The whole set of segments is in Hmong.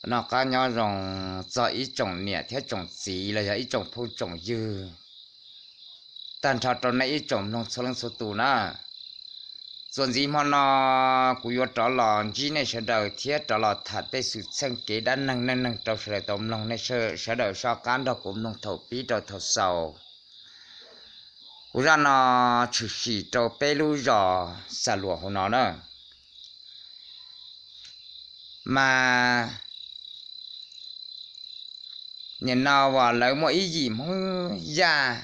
Noj qab nyob zoo txog ib tsoom niam thiab tsoom txiv los yog ib tsoom phooj tsoom ywg, tag nrho rau nej ib tsoom mloog txhua leej txhua tus na. Txuas ntxiv hmo no kuv yuav rov los ntsib nej sawv daws thiab rov los tham tej xwm txheej kev dab neeg neej neeg rau sawv daws tau mloog, nej sawv daws soj qab nrog kuv mloog thaum pib rau thaum xaus. Kuv zaj no tshwm sim rau peb lub zos Xa Luas hauv no na. Mas nim no uas lawv muaj ib yim Hmoob Yaj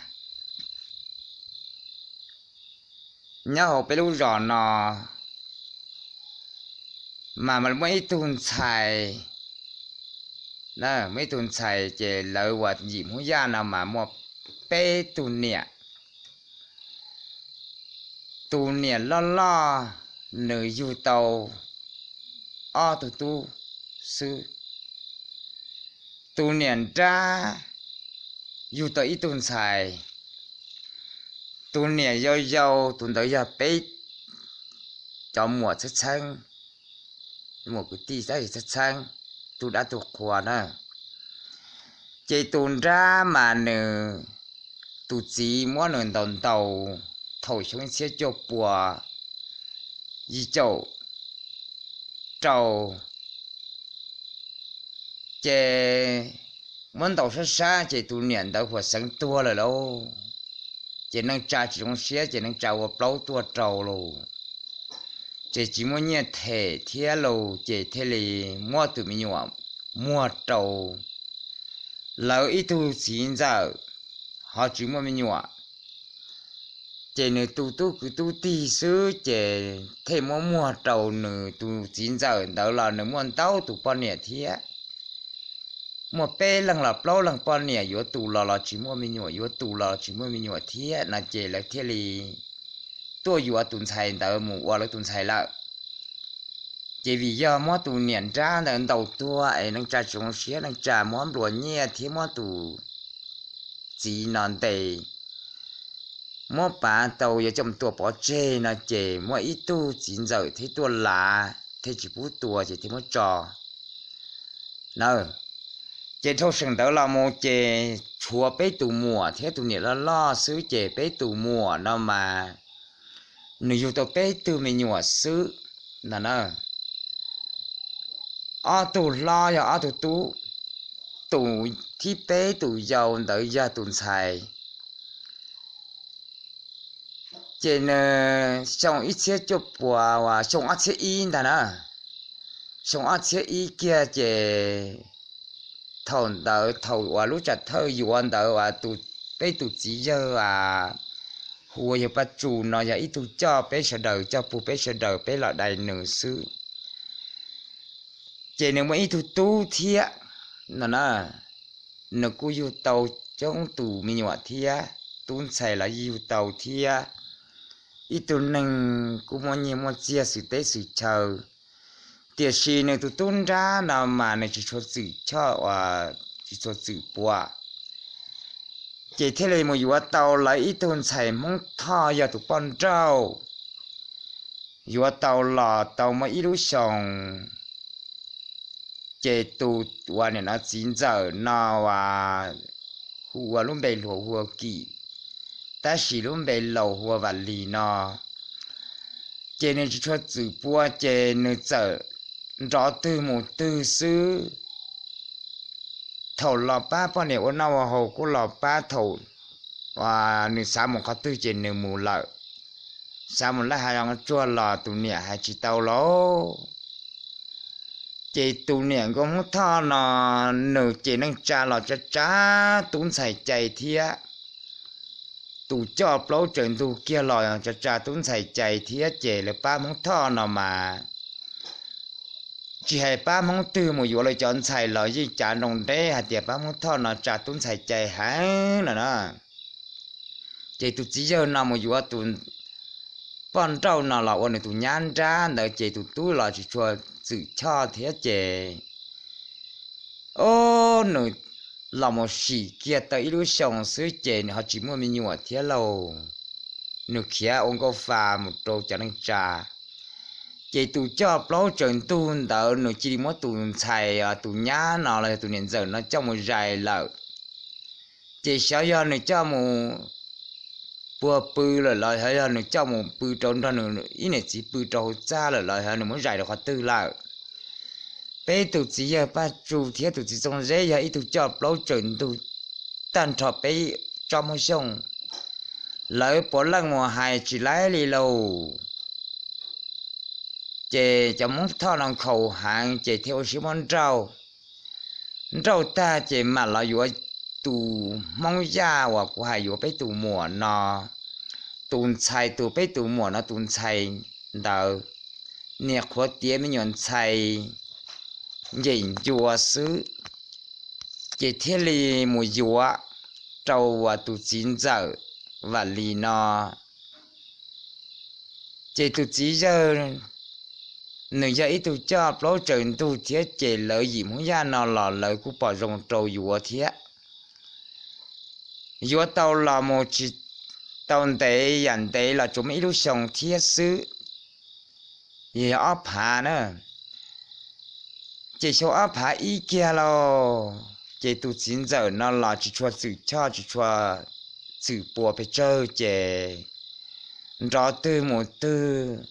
nyob hauv peb lub zos no, mas muaj ib tug ntxhais, muaj ib tug ntxhais ces lawv uas yim Hmoob Yaj no mas muaj peb tug niam. Tus niam loj loj nws yug tau ob tug tub xwb. Tus niam nrab yug tau ib tug ntxhais. Tus niam yau yau tus ntawd yog peb cov muam txheeb txheeb, muam kwv tij txheeb txheeb, tug dab tug qhua na. Ces tus nrab mas nws, tus txiv muab nws ntaus ntaus thaum xyoo ib txhiab cuaj pua yim caum rau, ces muab ntaus sab sab ces tus niam ntawd huam xeev tuag lawm lauj. Ces neej tsa tsis zoo siab ces neej tsa ua plaub tuaj rau lauj. Ces tsis muaj nyiaj them thiab lauj, ces thiaj li muab tus me nyuam muag rau lawv ib tug txiv ntxawm, ho tsis muaj me nyuam. Ces nws tus tub kwv tub tij xwb ces thiaj muab muag rau nws tus txiv ntxawm ntawd los nws muaj ntau tus poj niam thiab. Muaj peb leeg los plaub leeg poj niam, yuav tus los los tsis muaj me nyuam, yuav tus los los tsis muaj me nyuam thiab no ces lawv thiaj li tuaj yuav tus ntxhais ntawd mus ua lawv tus ntxhais lawm. Ces vim yog muab tus niam nrab ntawd ntaus tuag es neej tsa tsis zoo siab, neej tsa muab nplua nyiaj thiab muab tus txiv no ntes, muab pav tau yuav coj mus tua pov tseg no ces muaj ib tug txiv ntxawm thiaj tuaj lav thiaj tsis pub tua ces thiaj muab tso na. Ces dhau seem ntawd los mus ces tshuav peb tus muam thiab tus niam loj loj xwb ces peb tus muam no mas nws yug tau peb tug me nyuam xwb no na. Ob tug hlob yog ob tug tub, tus thib peb tus yau ntawd yog tus ntxhais. Ces nws xyoo ib txhiab cuaj pua, xyoo ob txhiab ib ntag na, xyoo ob txhiab ib kiag ces thaum ntawd thaum uas lub tsam thawj yuav ntawd uas peb tus txiv yawg hu ua yawg Paj Tsu no yog ib tug coj peb sawv daws, coj pug peb sawv daws peb los dai nws xwb. Ces nws muaj ib tug tub thiab no na, nws kuj yug tau coob tus me nyuam thiab, tub ntxhais los yug tau thiab, ib tug neeg kuj muaj nyiaj muaj txiag xwm teb xwm chaw. Tiam sis nws tus tub nrab no mas nws tsis tshua txwm choj, tsis tshua txwm pua, ces thiaj li mus yuav tau lawv ib tug ntxhais Hmoob Thoj yog tus poj nrauj. Yuav tau los tau muaj ib lub xyoos, ces tus uas nim no txiv ntxawm no uas hu ua lub npe hluas hu ua Kim, tab sis lub npe laus hu ua Vam Lis no, ces nws tsis tshua txwm pua ces nws txawm nrov twg mus twg xwb. Thaum los pab poj niam ua noj ua haus kuj los pab, thaum nws xav mus qhov twg ces nws mus lawm, xav mus laj hav tsuag los tus niam hais tsis tau lauj. Ces tus niam nkauj Hmoob Thoj no nws ces neej tsa los tsa tsa tub ntxhais cai thiab. Tus coj plaub tsaws ntug kiag los tsa tsa tub ntxhais cai thiab ces lawv pab Hmoob Thoj no mas tsis hais pab Hmoob twg mus yuav lawv cov ntxhais los yeej cav nroo nreb hais tias pab Hmoob Thoj no tsa tub ntxhais cai heev no na. Ces tus txiv yawg no mus yuav tus poj nrauj no los ua nws tus nyab nrab ntawd ces tus tub los tsis tshua txwm choj thiab ces, o, nws los mus sim kiag tau ib lub xyoo xwb ces nws ho tsis muaj me nyuam thiab lauj. Nws khiav ua nkauj fa mus rau cov neej tsa, Ces tus coj plaub tsaws ntug ntawd nws cia li muab tus ntxhais, tus nyab no los yog tus niam ntxawm no coj mus zais lawm. Ces xyov yog nws coj mus puag pw lawm los xyov yog nws coj mus pw rau nrog nws ib niam txiv pw rau hauv txaj lawm los xyov nws muab zais rau qhov twg lawm. Peb tus txiv yawg Paj Tsum thiab tus txiv Txooj Zeb yog ib tug coj plaub tsaws ntug tag nrho peb tsob Hmoob Xyooj. Lawv puav leej mus hais tsis laib li lauj. Ces cov Hmoob Thoj no nkhaus heev ces thiaj ua siab muab nrauj. Nrauj tag ces mam los yuav tus Hmoob Yaj uas kuv hais yuav peb tus muam no, tus ntxhais tus peb tus muam no tus ntxhais ntawd, niam qhuav tiav me nyuam ntxhais ncees ncua xwb, ces thiaj li mus yuav rau tus txiv ntxawm Vam Lis no. Ces tus txiv yawg nws yog ib tug coj plaub tsaws ntug thiab ces lawv yim Hmoob Yaj no los lawv kuj pom zoo rau yuav thiab. Yuav tau los mus tsis tau ntev yam ntev los tsuas muaj ib lub xyoo thiab xwb, yog ob phav na. Ces xyoo ob phav ib kiag lauj, ces tus txiv ntxawm no los tsis tshua txwm choj tsis tshua txwm pua pes tsawg ces nrov twg mus twg,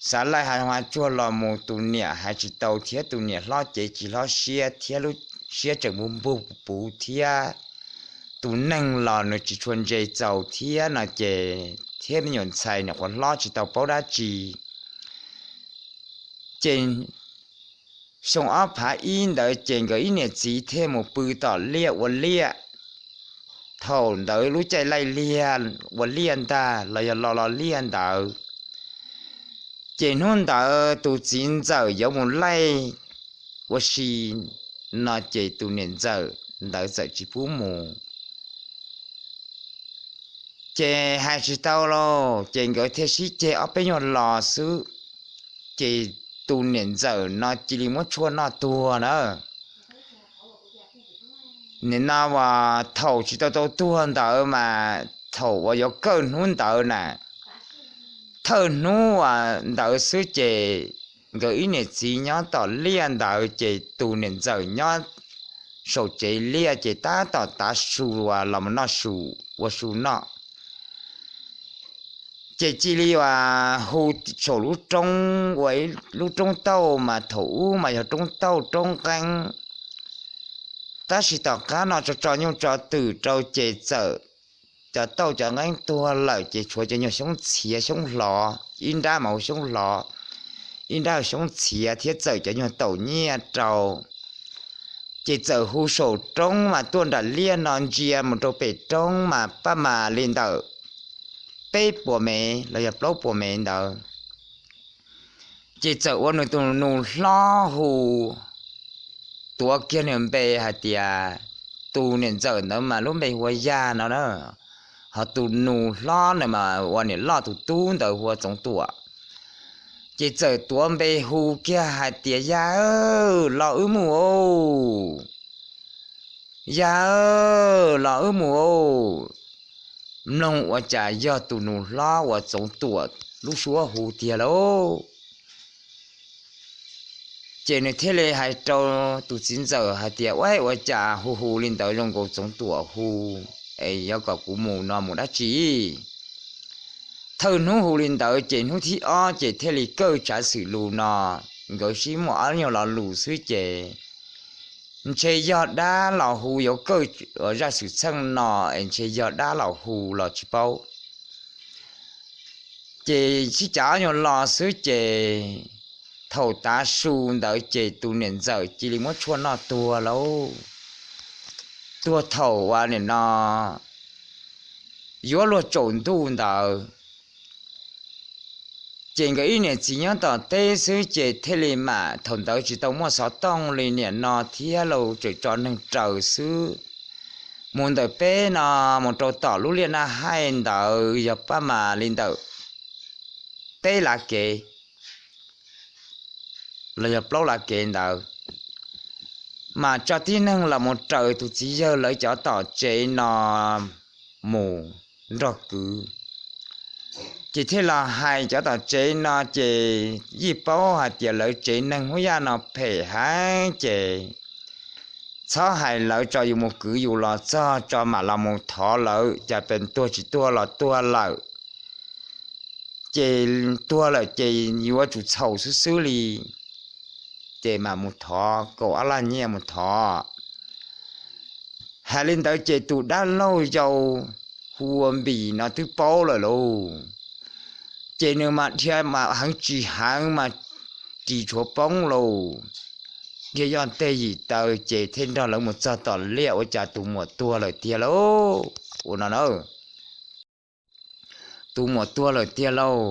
xav laij hav tsuag los mus tus niam hais tsis tau thiab tus niam hlob cev tsis hlob siab thiab lub siab tseem npug npug puv thiab tus neeg los nws tsis tshua ntse txaus thiab no ces thiab me nyuam ntxhais nws qhuav hlob tsis tau paub dab tsi. Ces xyoo ob phav ib ntawd ces nkawd ib niam txiv thiaj mus pw tom liaj ua liaj. Thaum ntawd lub caij laij liaj ua liaj ntag los yog lo lo liaj ntawd, ces hnub ntawd tus txiv ntxawm yuav mus laij ua si no ces tus niam ntxawm ntawd txawm tsis pub mus. Ces hais tsis tau lauj, ces nkawd thiaj sib ceg ob peb nyuag los xwb, ces tus niam ntxawm no cia li muab tshuaj noj tuag na. Nim no uas thaum tsis tau tau tuag ntawd mas thaum uas yuav kawg hnub ntawd na, thawj hnub uas ntawd xwb ces nkawd ib niam txiv nyob tom liaj ntawd ces tus niam ntxawm nyob saum tsev liaj ces tab tom tav su uas los noj su, ua su noj. Ces cia li uas hu saum lub roob, ua lub roob tauj mas thaum ub mas yog roob tauj roob nqeeb, tab sis tom qab no tso tso nyuj tso twm rau ces txawm cov tauj cov nqeeb tuag lawm ces tshuav cov nyuag xyoob txhiav xyoob hlov, ib nrab mas hu xyoob hlov, ib nrab hu xyoob txhiav thiab txawm cov nyuag taum nyiaj rau. Ces txawm hu saum roob mas tuaj nram liaj no ntsia mus rau pem roob mas pab mas li ntawm peb puas mev los yog plaub puas mev ntawd. Ces txawm ua nws tus nus hlob hu, tuav kiag nws npe hais tias, tus niam ntxawm ntawd mas lub npe hu ua Yaj no na, ho tus nus hlob na mas ua niam loj tus tub ntawd hu ua Txoov Tuam. Ces txawm tuav npe hu kiag hais tias, Yaj, los wb mus os, Yaj, los wb mus os. Mloog ua cas yog tus nus hlob uas Txoov Tuam lub suab hu tiag lauj. Ces nws thiaj li hais rau tus txiv ntxawm hais tias, Ua, ua cas hu hu li ntawd zoo nkaus Txoov Tuam hu, es yuav kom kuv mus no mus dab tsi? Thawj hnub hu li ntawd ces hnub thib ob ces thiaj li kawj tshav xwm lus no. Nkawd sib muaj ob nyuag lo lus xwb ces ntshe yog dab los hu, yuav kawj zaj xwm txheej no es ntshe yog dab los hu los tsis paub. Ces sib cav ob nyuag lo xwb ces thaum tav su ntawd ces tus niam ntxawm cia li muab tshuaj noj tuag lauj. Tuag thaum uas nim no yuav luag tsaus ntuj ntawd. Ces nkawd ib niam txiv nyob tom teb xwb ces thiaj li mam, thaum ntawd tsis tau muaj xov tooj li nim no thiab, los tseem tso neeg raws xwb. Mus ntawm peb no mus rau tom lub liaj Naj Haij ntawd yog pab mas li ntawm peb lav kev los yog plaub lav kev ntawd, mas tso tib neeg los mus raws tus txiv yawg lawv cov tom tsev no mus nrog kwv. Ces thiaj los hais cov tom tsev no ces yeej paub hais tias lawv tsev neeg Hmoob Yaj no phem heev ces txhob hais lawv, tso yus mus kwv yus los txog tso mam los mus thov lawv, cas pes tuag tsis tuag los tuag lawm. Ces tuag lawm ces yuav tsum txhaum xwb xwb li. Ces mam mus thov, kaum ob laj nyiaj mus thov. Hais li ntawd ces tus dab laug yau hu ua Npis no twb paub lawm lauj. Ces nws mas dhia mas heev tsis heev mas ris tshuav poob lauj. Dhia yoj teg yim taw ces thiaj nrog lawv mus txog tom liaj, ua cas tus muam tuag lawm tiag lauj. Ua no na, tus muam tuag lawm tiag lauj.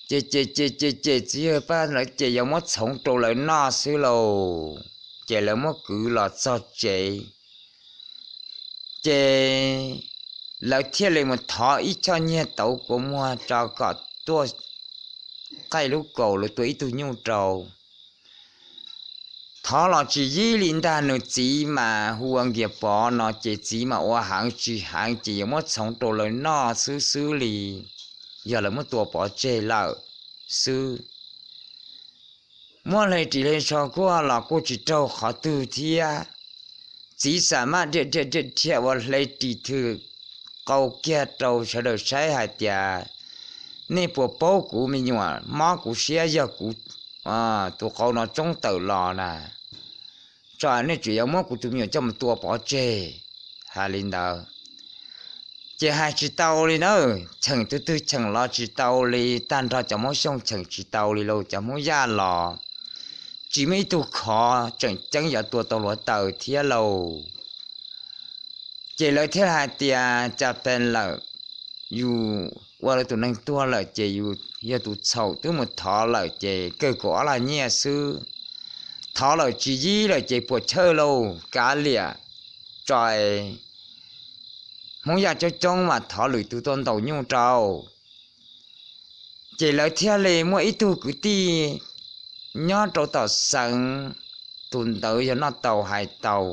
Ces ces ces ces ces txiv yawg Paj lawv ces yuav muab txhoov rau lawv noj xwb lauj. Ces lawv muab kwv los txog tsev, ces lawv thiaj li mus thov ib choj nyiaj tauv kua muag tso kom tuaj qaij lub kaus los tua ib tug nyuj rau. Thov los tsis yib li ntag, nws txiv mas hu ua Nkias Pov no ces txiv mas ua heev tsis heev ces yuav muab txhoov rau lawv noj xwb xwb li, yog lawv muab tua pov tseg lawm xwb. Muab hle ris hle tsho kuaj los kuj tsis raug qhov twg thiab. Txiv xam maj dhia dhia dhia dhia ua hle ris thwm qau kiag rau sawv daws saib hais tias, nej puas paub kuv me nyuam mob kuv siab, yog kuv tus qau no tsoob tawm los na, tso nej tseem yuav muab kuv tus me nyuam coj mus tua pov tseg. Hais li ntawd ces hais tsis tau li na, cheem tus twg cheem los tsis tau li, tag nrho cov Hmoob Xyooj cheem tsis tau li lauj, cov Hmoob Yaj los tsis muaj ib tug khov tseem ceeb yuav tua tau hluav taws thiab lauj. Ces lawv thiaj hais tias cas pes lawm, yus ua lawv tus neeg tuag lawm ces yus yog tus txhaum twb mus thov lawm ces kawg kaum ob laj nyiaj xwb. Thov lawm tsis yib lawm ces puas chawj lauj, kav liam, tso Hmoob Yaj coob coob mas thov lwm tus tuaj ntaus nyuj rau. Ces lawv thiaj li muaj ib tug kwv tij nyob rau tom Xeev, tus ntawd yog noj tau hais tau,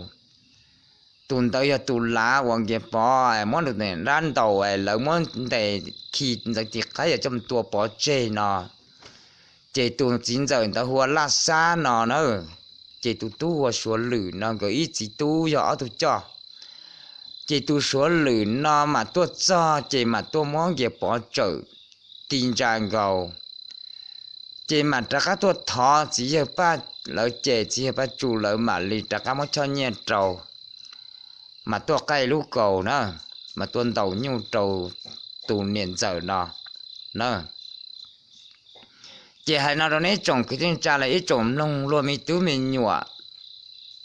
tus ntawd yog tus lav uas Nkias Pov muab nws nrab ntaus, lawv muab ntes khi ntxeev tis qaib yuav coj mus tua pov tseg no. Ces tus txiv ntxawm ntawd hu ua Laj Xab no na, ces tus tub hu ua Suav Lwm no, nkawd ib txiv tub yog ob tug coj. Ces tus Suav Lwm no mam tuaj txog ces mam tuaj muab Nkias Pov tsawm ti ntsa nkaus. Ces mam rov qab tuaj thov txiv yawg Paj lawv ces txiv yawg Paj Tsu lawv mam li rov qab muab choj nyiaj rau, mas tuaj qaij lub kaus na, mas tuaj ntaus nyuj rau tus niam ntxawm no na. Ces hais no rau neb tsoom kwv tij neej tsa los ib tsoom mloog luag me tub me nyuam,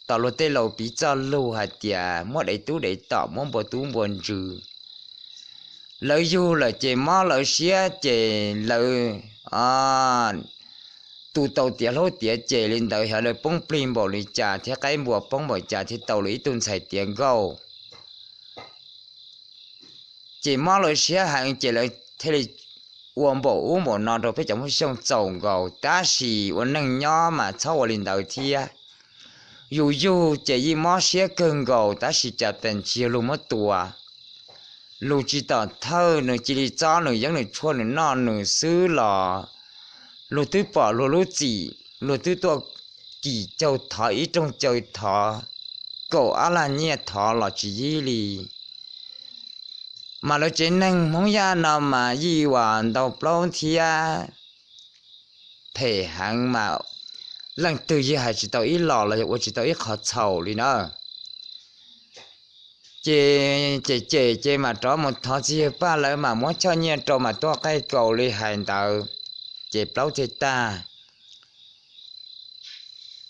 tos luag tej laus piv txoj lus hais tias muab dev tub dev tom, muab npua tub npua ntsws. Lawv yug lawm ces mob lawv siab ces lawv tu tau tiav hlaub tiav ces li ntawd, xyov lawv poob plig npaum li cas thiab qaib npua poob npaum cas thiaj tau lawv ib tug ntxhais tiav nkauj. Ces mob lawv siab heev ces lawv thiaj li ua npaum ub npaum no rau peb cov Hmoob Xyooj txaus nkaus. Tab sis ua neeg nyob mas txhob ua li ntawd thiab. Yus yug ces yeej mob siab kawg nkaus, tab sis cas pes tsis yog luag muab tua. Luag tsis tom thawj, nws cia li txob nws yeeb nws tshuaj nws noj nws xwb los luag twb pom luag lub txim, luag twb tuaj kim caug thov ib rooj caug thov, kaum ob lag nyiaj thov los tsis yib li. Mas lawv tsev neeg Hmoob Yaj no mas yeej ua ntau plaub thiab, phem heev mas leej twg yeej hais tsis tau ib los los yog ua tsis tau ib qho txhaum li na. Ces cem cem ces mam rov mus thov txiv yawg Paj lawv mam muab choj nyiaj rau mam tuaj qaij kaus li hais ntawd, ces plaub thiaj tag.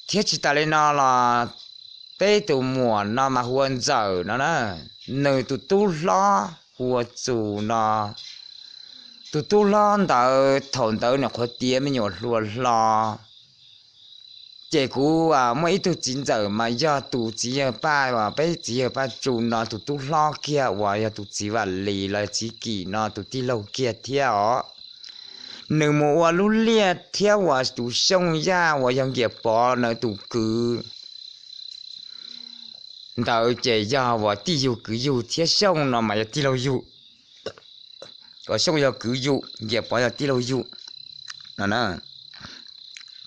Thiab tsis tas li no los peb tus muam no mas hu ua Ntxawm no na, nws tus tub hlob hu ua Txus no. Tus tub hlob ntawd thaum ntawd nws qhuav tiav me nyuam hluas hlo. Ces kuv muaj ib tug txiv ntxawm mas yog tus txiv yawg Paj, peb txiv yawg Paj Tsu no tus tub hlob kiag uas yog tus txiv Vam Lis los txiv Kim no tus tij laug kiag thiab os. Nws mus ua lub liaj thiab uas tus Xyooj Yaj uas yog Nkias Pov na tus kwv ntawd ces yog uas tij yug kwv yug thiab Xyooj no mas yog tij laug yug. Kom Xyooj yog kwv yus, Nkias Pov yog tij laug yus no na.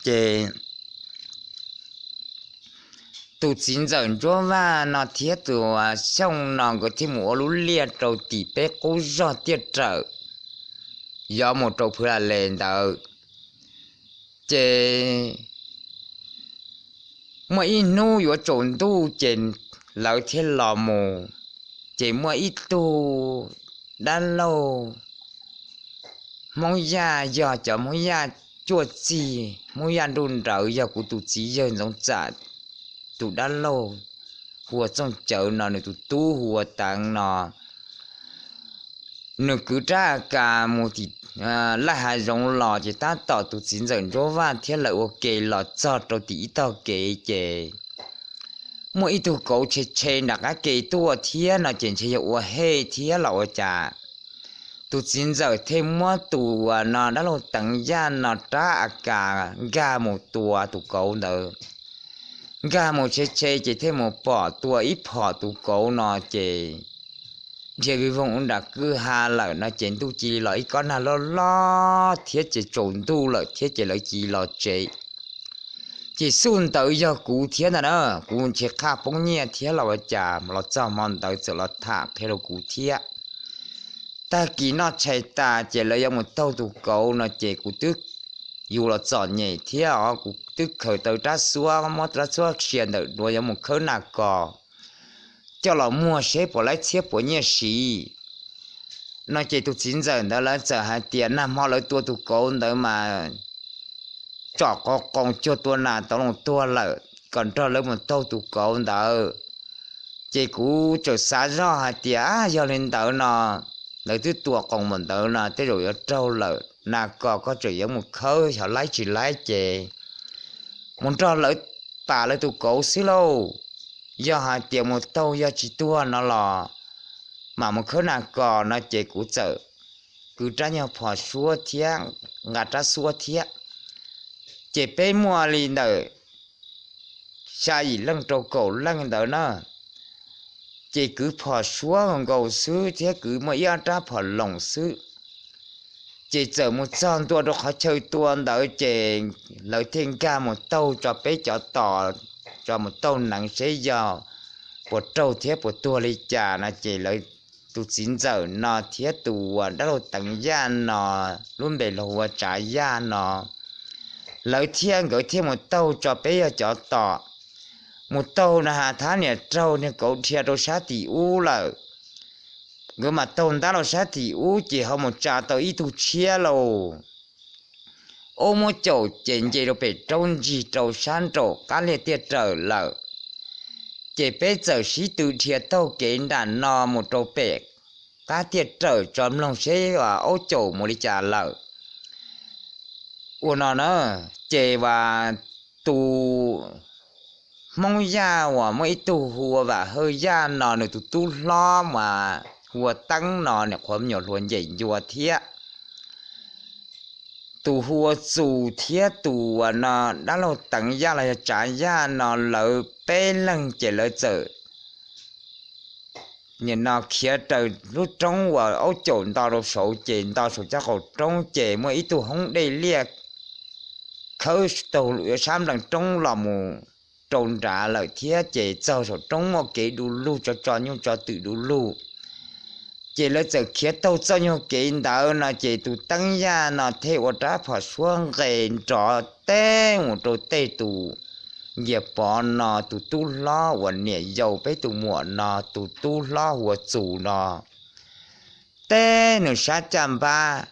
Ces tus txiv ntxawm Ntsuab Vaj no thiab tus Xyooj no nkawd thiaj mus ua lub liaj rau tim peb qub zog tiaj rawm, yuav mus rau Phwv La Les ntawd. Ces muaj ib hnub yuav tsaus ntuj ces lawv thiaj los mus. Ces muaj ib tug dab laug Hmoob Yaj, yog cov Hmoob Yaj cuaj txig, Hmoob Yaj nruj nrawd, yog kuv tus txiv yawg Ntxoov Txam tus dab laug hu ua Txooj Cawv no, nws tus tub hu ua Teev no. Nws kwv rab a kas mus tim laj hav zoov los ces tab tom tus txiv ntxawm Ntsuab Vaj thiab lawv ua ke los txog rau tim ib tog kev ces muaj ib tug kauv tshe tshe nram qab ke tuaj thiab no ces ntshe yog ua hej thiab los ua cas. Tus txiv ntxawm thiaj muab tus no dab laug Teev Yaj no rab a kas nkag mus tua tus kauv ntawd. Nkag mus tshe tshe ces thiaj mus pom tua ib phom tus kauv no ces dhia vij voog ua nram kwj ha lawm no ces ntuj cia li los ib kob nag loj loj thiab ces tsaus ntuj lawm thiab ces lawv cia li los tsev. Ces xub ntawd yog kuv thiab ntag na, kuv ntshe qhaj poob nyiaj thiab los ua cas los txog hmo ntawd txawm los tham qhia rau kuv thiab. Tag kis noj tshais tas ces lawv yuav mus taug tus kauv no ces kuv twb, yus los txom nyem thiab os, kuv twb khaws tau rab xuab, muab rab xuab sia ntawm duav yuav mus khawb nas kos coj los muag seb puas laib txhiab puas nyiaj siv no ces tus txiv ntxawm ntawd lawv txawm hais tias nag hmo lawv tua tus kauv ntawd mas tsom qov qoos cuag tua nas tau loo tuag lawm, kom nrog lawv mus taug tus kauv ntawd. Ces kuv txawm xav zoj hais tias yog li ntawd no, lawv twb tua qoos mus ntawd no tej zaum yuav raug lawm, nas kos koj tseem yuav mus khawb xyov laib tsis laib ces mus nrog lawv pam lawv tus kauv xwb lauj. Yog hais tias mus taug yog tsis tuag no los mam mus khawb nas kos no ces kuv txawm kwv rab nyuag phom suab thiab nqa rab xuab thiab. Ces peb muaj li ntawm xya yim leej rau kaum leej ntawd na, ces kwv phom suab nkaus xwb thiab kwv muaj ib ob rab phom loos xwb. Ces txawm mus txog ntua rau qhov chaw tua ntawd ces lawv thiaj nkag mus taug tso peb cov tos, tso mus taug neev seb yog puas raug thiab puas tuag li cas no ces lawv, tus txiv ntxawm no thiab tus dab laug Teev Yaj no, lub npe los ua Tsav Yaj no, lawv thiab nkawd thiaj mus taug tso peb yog cov tos. Mus taug na has thab niam raug niag kauv dhia rau sab tim ub lawm. Nkawd mam taug ntab rau sab tim ub ces ho mus tsa tau ib tug tshiab lauj. Ub muab caum ces nce rau pem roob ntsig rau sab nraum qab liaj tiaj rawm lawm. Ces peb txawm sib tw dhia taug kev nram no mus rau pem qab tiaj rawm tso mloog seb aub caum mus li cas lawm. Ua no na, ces as tus Hmoob Yaj uas muaj ib tug hu ua Vam Hawj Yaj no nws tus tub hlob mas hu ua Teeb no niam qhuav me nyuam hluas nceem ncua thiab. Tus hu ua Txus thiab tus no dab laug Teev Yaj los yog Tsav Yaj no lawv peb leeg ces lawv txawm nim no khiav raws lub roob uas aub caum nto rau saud ces nto saum caj qaum roob ces muaj ib tug hoob dej liaj khawb taug sab nplees roob los mus rau nrad lawm thiab ces txog saum roob muaj kev du lug tso tso nyuj tso twm du lug. Ces lawv txawm khiav taug txoj nyuag kev ntawd no ces tus Teeb Yaj no thiaj ua rab phom suab nqes nrov teb mus rau tej tus Nkias Pov no tus tub hlob uas niam yau peb tus muam no tus tub hlob hu ua Txus no. Teb nws sab caj npab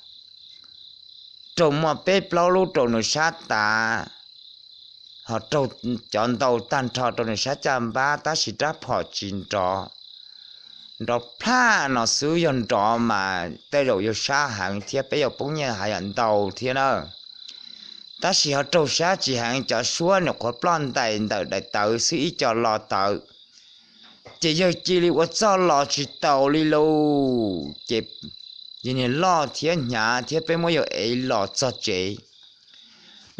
rau muaj peb plaub lub rau nws sab tav, ho raug cov ntau tag nrho rau nws sab caj npab tab sis rab phom tsis nrov. Nrov plhaj no xwb, yog nrov mas tej zaum yog sab heev thiab peb yuav poob nyiaj hav yam ntau thiab na. Tab sis ho raug sab tsis heev, cov suab nws qhuav ploj ntais ntawm daim tawv xwb ib co lo tawv. Ces yawg cia li ua txoj los tsis taus li lauj. Ces yawg niag loj thiab hnyav thiab peb muab yawg ev los txog tsev.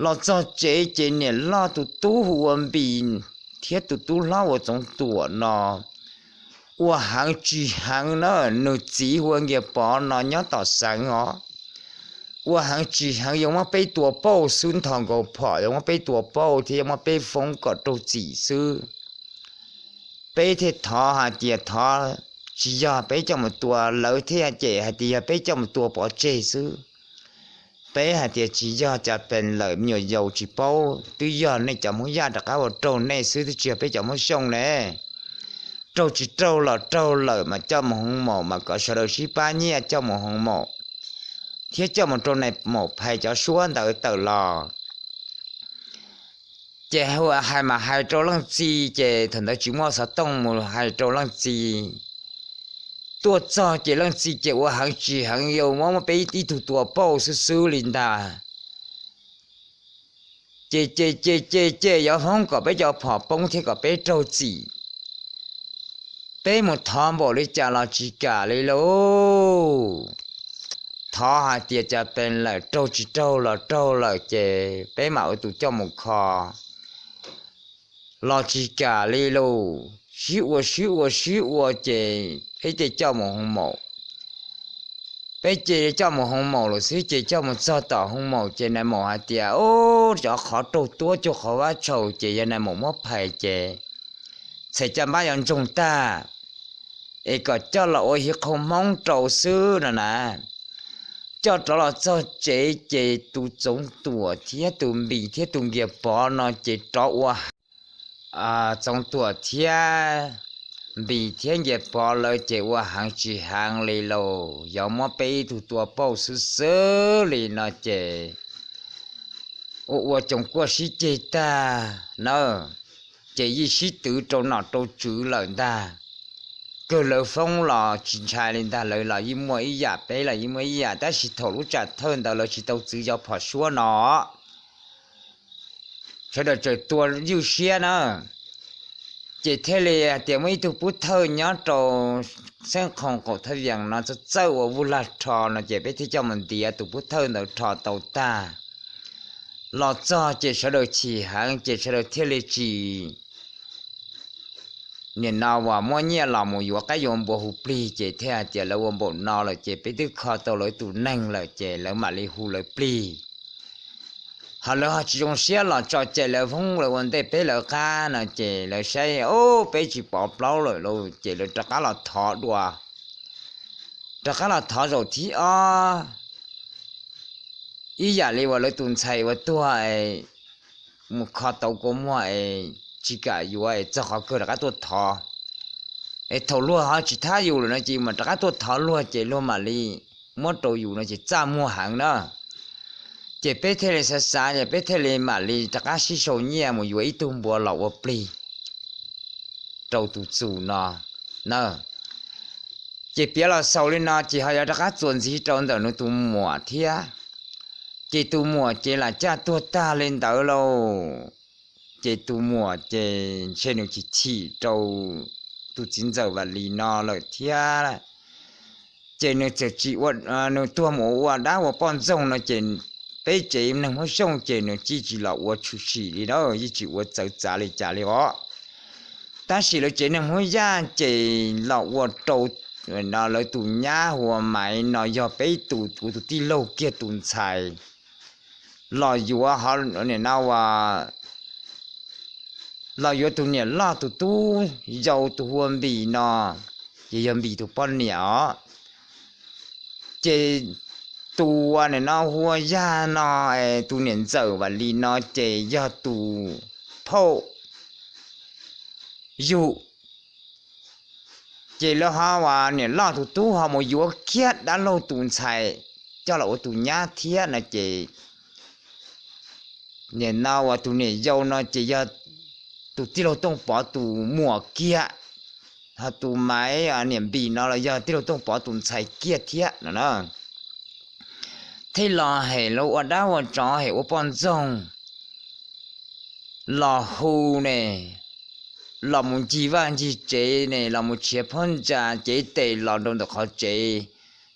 Los txog tsev ces niam loj tus tub hu ua Npis thiab tus tub hlob ua Txoov Tuam no ua heev tsis heev na, nws txiv hu ua Nkias Pov no nyob tom Xeev os. Ua heev tsis heev, yuav muab peb tua pauj xwb, nthos nkaus phom yuav muab peb tua pauj thiab yuav muab peb foob kom raug txim xwb. Peb thiaj thov hais tias thov tsis yog peb coj mus tua, lawv thiaj cem hais tias yog peb coj mus tua pov tseg xwb. Peb hais tias tsis yog, cas pes lawm me nyuam yaus tsis paub, twb yog nej cov Hmoob Yaj rov qab ua raug nej xwb, twb tsis yog peb cov Hmoob Xyooj ne. Raug tsis raug los raug lawm mas coj mus hoo maum, mas kom sawv daws sib pab nyiaj coj mus hoo maum thiab coj mus rau nais maum phais cov suab ntawd tawm los. Ces hais mas hais rau leej txiv, ces thaum ntawd tsis muaj xov tooj, mus hais rau leej txiv. Tuaj txog ces leej txiv ces ua heev tsis heev, yuav muab peb ib tug tua pauj xwb xwb li ntag. Ces ces ces ces ces yuav foob kom peb cov phom poob thiab kom peb raug txim. Peb mus thov npaum li cas los tsis kam li lauj. Thov hais tias cas pes lawm, raug tsis raug los raug lawm ces peb mam ua tus coj mus kho. Los tsis kam li lauj, sib ua sib ua sib ua ces peb ces coj mus hoo maum. Peb ces coj mus hoo maum lawm xwb, ces coj mus txog tom hoo maum ces nais maum hais tias, Ub, cov qhov raug tuab cuag qhov vab tshaus ces yog nais maum muab phais ces txhais caj npab yuav ntsoog tag, es kom coj los ua hiv qhau Hmoob rau xwb no na. Coj rov los txog tsev ces tus Txoov Tuam thiab tus Npis thiab tus Nkias Pov no ces rov ua Txoov Tuam thiab Npis thiab Nkias Pov lawv ces ua heev tsis heev li lauj, yuav muab peb ib tug tua pauj xwb xwb li no ces ua ua coos kuaj sib ceg tag na, ces yeej sib twv rau nom rau tswv lawm ntag. Kawg lawv foob los tsis ntshai li ntag, lawv los yeej muaj ib yam, peb los yeej muaj ib yam, tab sis thaum lub tsam thawj ntawd lawv tsis tau txwv cov phom suab no, sawv daws tseem tua ywj siab na. Ces thiaj li hais tias muaj ib tug pub thawj nyob rau Xeeb Qhoos qaum thaj yees no txawj txawj ua vuj lag rho no ces peb thiaj coj mus ntiav tus pub thawj ntawd rho tau tag. Los txog ces sawv daws chim heev ces sawv daws thiaj li tsis, nim no uas muab nyiaj los mus yuav qaib yuav npua hu plig ces thiaj hais tias lawv ua npaum no lawm ces peb twb kho tau lawv tus neeg lawm ces lawv mam li hu lawv plig. Ho lawv ho tsis zoo siab los tso cai lawv foob lawv ua ntej peb lawv qab no ces lawv saib, Ub, peb tsis pov plaub lawm lauj, ces lawv rov qab los thov dua. Rov qab los thov zaum thib ob ib yam li uas lawv tus ntxhais uas tuag mus kho tau kua muag es tsis kam yuav es txog qhov kawg rov qab tuaj thov. Es thaum luag ho tsis thab yus lawm no ces yus mam rov qab tuaj thov luag ces luag mam li muab rau yus no ces txaj muag heev na. Ces peb thiaj li xav xav es peb thiaj li mam li rov qab sib sau nyiaj mus yuav ib tug npua los ua plig rau tus txus no na. Ces piav los xaus li no ces ho yuav rov qab txuas ntxiv rau ntawm nws tus muam thiab. Ces tus muam ces lam caj tuag tag li ntawd lauj. Ces tus muam ces ntshe nws chim chim rau tus txiv ntxawm Vam Lis no lawm thiab. Ces nws txawm tsis ua, nws tuag mus ua dab ua poj ntxoog no ces peb tsev neeg Hmoob Xyooj ces nws yeej tsis los ua tshwm sim li na, yeej tsis ua txawv txav li cas li os. Tab sis lawv tsev neeg Hmoob Yaj ces los ua rau lawv tus nyab hu ua Maiv no yog peb tus, kuv tus tij laug kiag tus ntxhais los yuav, nim no uas los yuav tus niam loj tus tub yau tus hu ua Npis no, ces yog Npis tus poj niam os. Ces tus uas nim no hu ua Yaj no, tus niam ntxawm Vam Lis no ces yog tus phauj yug. Ces lawv ho uas niam loj tus tub ho mus yuav kiag dab laug tus ntxhais coj los ua tus nyab thiab no ces nim no uas tus niam yau no ces yog tus tij laug Tooj Pov tus muam kiag, ho tus Maiv niam Npis no los yog tij laug Tooj Pov tus ntxhais kiag thiab no na. Thiaj los hem lawv ua dab ua tsov hem ua poj ntxoog, los hu ne, los mus ncig vaj ncig tsev ne, los mus tshiav phab ntsa cev tes los rau ntawm qhov tsev.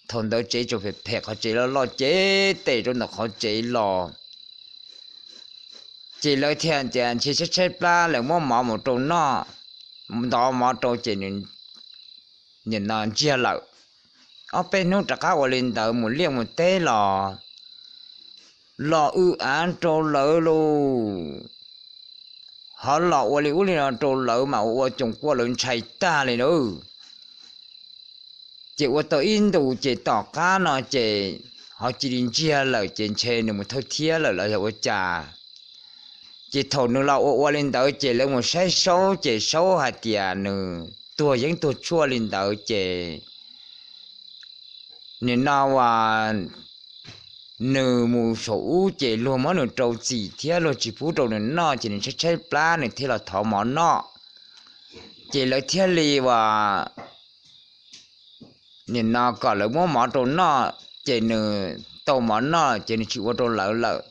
Thaum ntawd tsev tseem phem phem, qhov tsev loj loj, cev tes rau ntawm qhov tsev los. Ces lawv thiaj tias ntshe tshaib tshaib plab, lawv muab mov mus rau noj, ntov mov rau ces nws nim no ntsiag lawm. Ob peb hnub rov qab ua li ntawd mus liaj mus teb los, los w av rau lawv lauj. Ho los ua li ub li no rau lawv mas ua ua coom kuaj lawv ntshai tag li lauj. Ces ua tau ib ntus ces tom qab no ces ho cia li ntsiag lawm ces ntshe nws mus thawj thiab lawm los yog ua cas. Ces thaum nws los ua ua li ntawd ces lawv mus saib saub ces saub hais tias nws tuag yeeb tuag tshuaj li ntawd ces nim no as nws mus saum ub ces luag muab nws rau txim thiab luag tsis pub rau nws noj ces nws tshaib tshaib plab nws thiaj los thov mov noj. Ces lawv thiaj li as nim no kom lawv muab mov rau noj, ces nws tau mov noj ces nws tsis ua rau lawv lawm.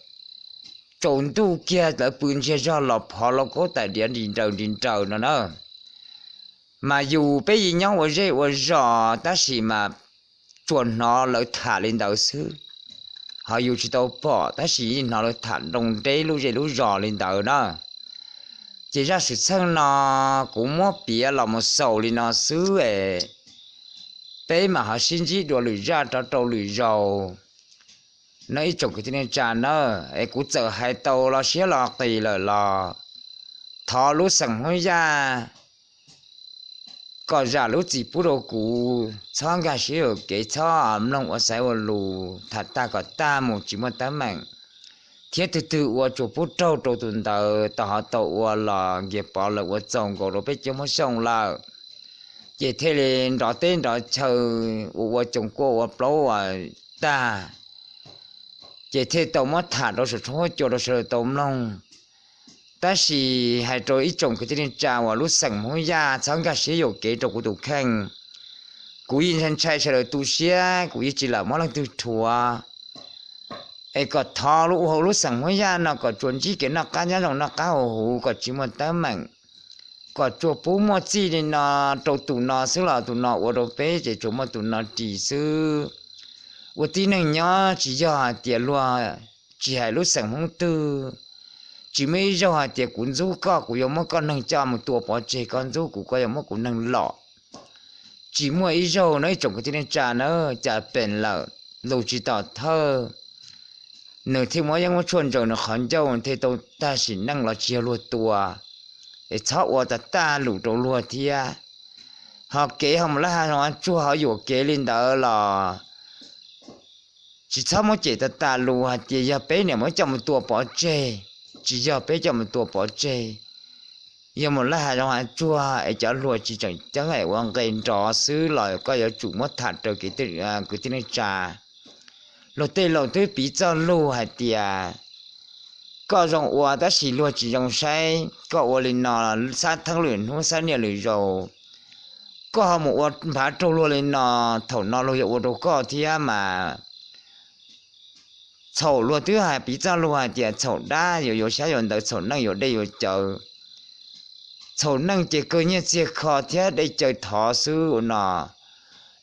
Tsaus ntuj kiag lawv pw ntsiag zog los phov lauj kaub tais diav nris nraws nris nraws no na. Mas yus peb yeej nyob ua zej ua zos tab sis mas tsuas hnov lawv tham li ntawd xwb, ho yus tsis tau pom tab sis yeej hnov lawv tham nroo nreb lub zej lub zos li ntawd na. Ces zaj xwm txheej no kuv muab piav los mus xaus li no xwb es peb mam ho sib ntsib dua lwm zaj rov rau lwm zaus no ib tsoom kwv tij neej tsa na. Es kuv txawm hais tau los siab los qis lawm los thov lub xeem Hmoob Yaj kom zam lub txim pub rau kuv, txhob nkag siab yuam kev, txhob mloog ua xaiv ua lus, tham tag kom tag mus tsis muaj teeb meem, thiab tus twg ua tsuas pub raug rau tus ntawd tau ho tau ua los nkiag pov lawm ua txaus nkaus rau peb cov Hmoob Xyooj lawm. Ces thiaj li nrov teb nrov chaw ua ua coom kuaj ua plaub ua tag. Ces thiaj tau muab tham rau saum tshooj huab cua rau sawv daws tau mloog. Tab sis hais rau ib tsoom kwv tij neej tsa uas lub xeem Hmoob Yaj txhob nkag siab yuam kev rau kuv tus kheej. Kuv yeej ntshai ntshai sawv daws tu siab, kuv yeej tsis lam muab leej twg rhuav. Es kom thov lub ua hauv lub xeem Hmoob Yaj no kom tsuas ntsib kev noj qab nyob zoo noj qab huv huv kom tsis muaj teeb meem, kom tsuas pub muaj txij li no rau tus no xwb los tus no ua rau peb ces tsuas muaj tus no ris xwb. Ua tib neeg nyob tsis yog hais tias luag tsis hais lub xeem Hmoob twg, tsis muaj ib zaug hais tias kuv ntxub koj kuv yuav muab koj neeg coj mus tua pov tseg, koj ntxub kuv koj yuav muab kuv neeg lom. Tsis muaj ib zaug no ib tsoom kwv tij neej tsa na, cas peem lawm, lus tsis tom thawj, nws thiaj muab yeeb muab tshuaj ntsaws nws qhov ncauj thiaj tau tag sim neej los tsis yog luag tua. Es txhob ua tas tag lus rau luag thiab. Ho kev ho mus laj hav zoov hav tsuag ho yuam kev li ntawd los tsis txhob muab cem tas tas lus hais tias yog peb niam muab coj mus tua pov tseg. Tsis yog peb coj mus tua pov tseg, yog mus laj hav zoov hav tsuag es cov hluas tsis tseem ceeb es ua nqe nrov xwb los koj yuav tsum muab tham raws kev kwv tij neej tsa. Luag tej laus twb piv txoj lug hais tias koj zoo ua tab sis luag tsis zoo saib, koj ua li no xab theeb lwm hnub xab niaj lwm zaus, koj ho mus ua nphav raug luag li no, thaum no luag yuav ua rau koj thiab mas. Txhaum luag twb hais piv txoj lug hais tias txhaum dab yuav yuav xyab yuav ntawv, txhaum neej yuav dej yuav cawv. Txhaum neej ces kawg nyiaj txiag kho thiab dej cawv thov xwb ua no.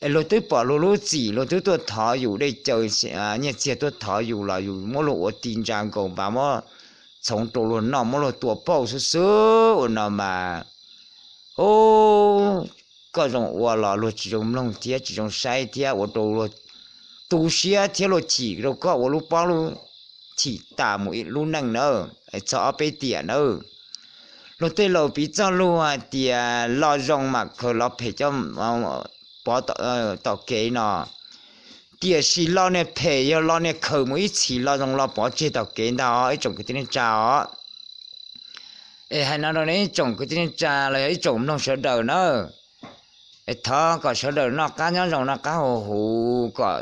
Es luag twb pom luag lub txim, luag twb tuaj thov yus dej cawv, nyiaj txiag tuaj thov yus los yus muab luag ua ti ntsa nkaus npav, muab txhoov rau luag noj, muab luag tua pauj xwb xwb ua no mas. Ub, koj zoo ua los luag tsis zoo mloog thiab tsis zoo saib thiab ua rau luag tu siab thiab luag chim rau koj ua lub pob lub chim tas mus ib lub neej na. Txog ob peb tiam na, luag tej laus piv txoj lug hais tias lo zoo mas khaws lo phem coj pov tom kev no, tiam sis lo niag phem yog lo niag khaws mus ib txhis, lo zoo lo pov tseg tom kev ntag os ib tsoom kwv tij neej tsa os. Es hais no rau nej ib tsoom kwv tij neej tsa los yog ib tsoom mloog sawv daws na, es thov kom sawv daws noj qab nyob zoo noj qab huv huv kom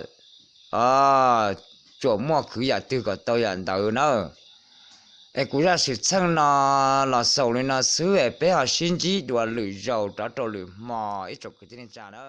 tsuas muaj khwv yam twg kom tau yam ntawd na. Es kuv zaj xwm txheej no los xaus li no xwb es peb ho sib ntsib dua lwm zaus rov rau lwm hmo ib tsoom kwv tij neej tsa na.